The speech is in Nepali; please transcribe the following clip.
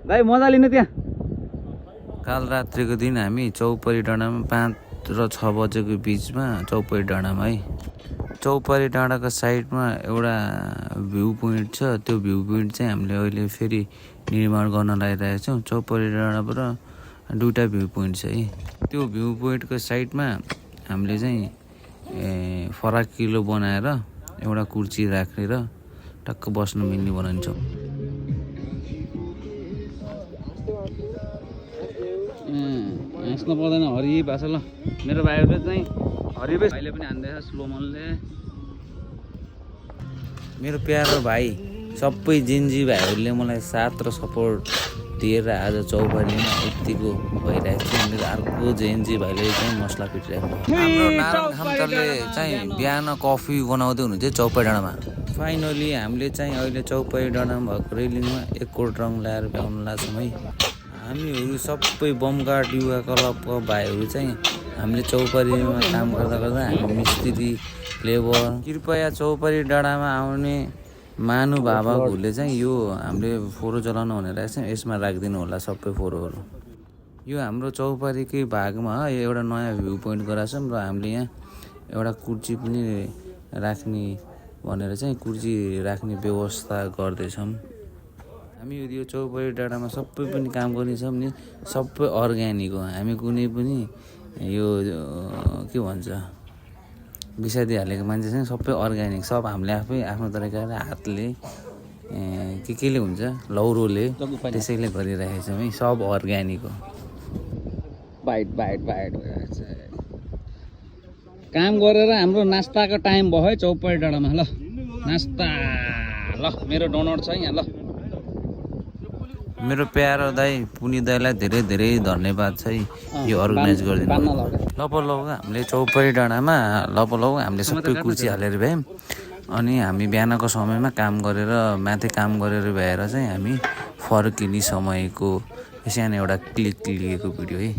दाइ मजा लिनु त्यहाँ। काल रात्रिको दिन हामी चौपरी डाँडामा 5 र 6 बजेको बिचमा चौपरी डाँडामा है। चौपरी डाँडाको साइडमा एउटा भ्यू पोइन्ट छ। त्यो भ्यू पोइन्ट चाहिँ हामीले अहिले फेरि निर्माण गर्न लागिरहेको छौँ। चौपरी डाँडाबाट 2टा भ्यू पोइन्ट छ है। त्यो भ्यू पोइन्टको साइडमा हामीले चाहिँ फराकिलो बनाएर एउटा कुर्सी राखेर टक्क बस्न मिल्ने बनाउँछौँ। हाँस्नु पर्दैन हरि बास ल। मेरो भाइहरू चाहिँ हरि भाइले पनि हान्दैछ स्लोमनले। मेरो प्यारो भाइ सबै जेन्जी भाइहरूले मलाई साथ र सपोर्ट दिएर आज चौपरीमा यत्तिको भइरहेको छ। मेरो अर्को जेन्जी भाइले चाहिँ मसला पिटिरहेको हाम्रो नारायण खम्तले चाहिँ बिहान कफी बनाउँदै हुनुहुन्थ्यो चौपरी डाँडामा। फाइनली हामीले चाहिँ अहिले चौपरी डाँडामा भएको रेलिङमा 1 कोट रङ ल्याएर भ्याउन लाग्छौँ है। हामीहरू सबै बमगार्ड युवा क्लबको भाइहरू चाहिँ हामीले चौपरीमा काम गर्दा गर्दा हामी मिस्त्री लेबर कृपया चौपरी डाँडामा आउने महानुभावहरूले चाहिँ यो हामीले फोहोर जलाउनु भनेर चाहिँ यसमा राखिदिनु होला सबै फोहोरहरू। यो हाम्रो चौपरीकै भागमा एउटा नयाँ भ्यू पोइन्ट गराएको छौँ र हामीले यहाँ एउटा कुर्सी पनि राख्ने भनेर चाहिँ कुर्सी राख्ने व्यवस्था गर्दैछौँ। हामी यो चौपरी डाँडामा सबै पनि काम गर्नेछौँ नि, सबै अर्ग्यानिक हो। हामी कुनै पनि यो के भन्छ विषादी हालेको मान्छे चाहिँ सबै अर्ग्यानिक, सब हामीले आफै आफ्नो तरिकाले हातले केले हुन्छ लौरोले त्यसैले गरिरहेको छौँ है। सब अर्ग्यानिक हो। बाइट बाइट बाइट काम गरेर हाम्रो नास्ताको टाइम भयो है चौपरी डाँडामा। ल नास्ता, ल मेरो डोनट छ यहाँ। ल मेरो प्यारो दाइ पुनि दाइलाई धेरै धेरै धन्यवाद छ है यो अर्गनाइज गरिदिनु। लपलौ हामीले चौपरी डाँडामा हामीले सबै कुर्सी हालेर भ्यायौँ। अनि हामी बिहानको समयमा काम गरेर माथि काम गरेर भ्याएर चाहिँ हामी फर्किने समयको सानो एउटा क्लिक लिएको भिडियो है।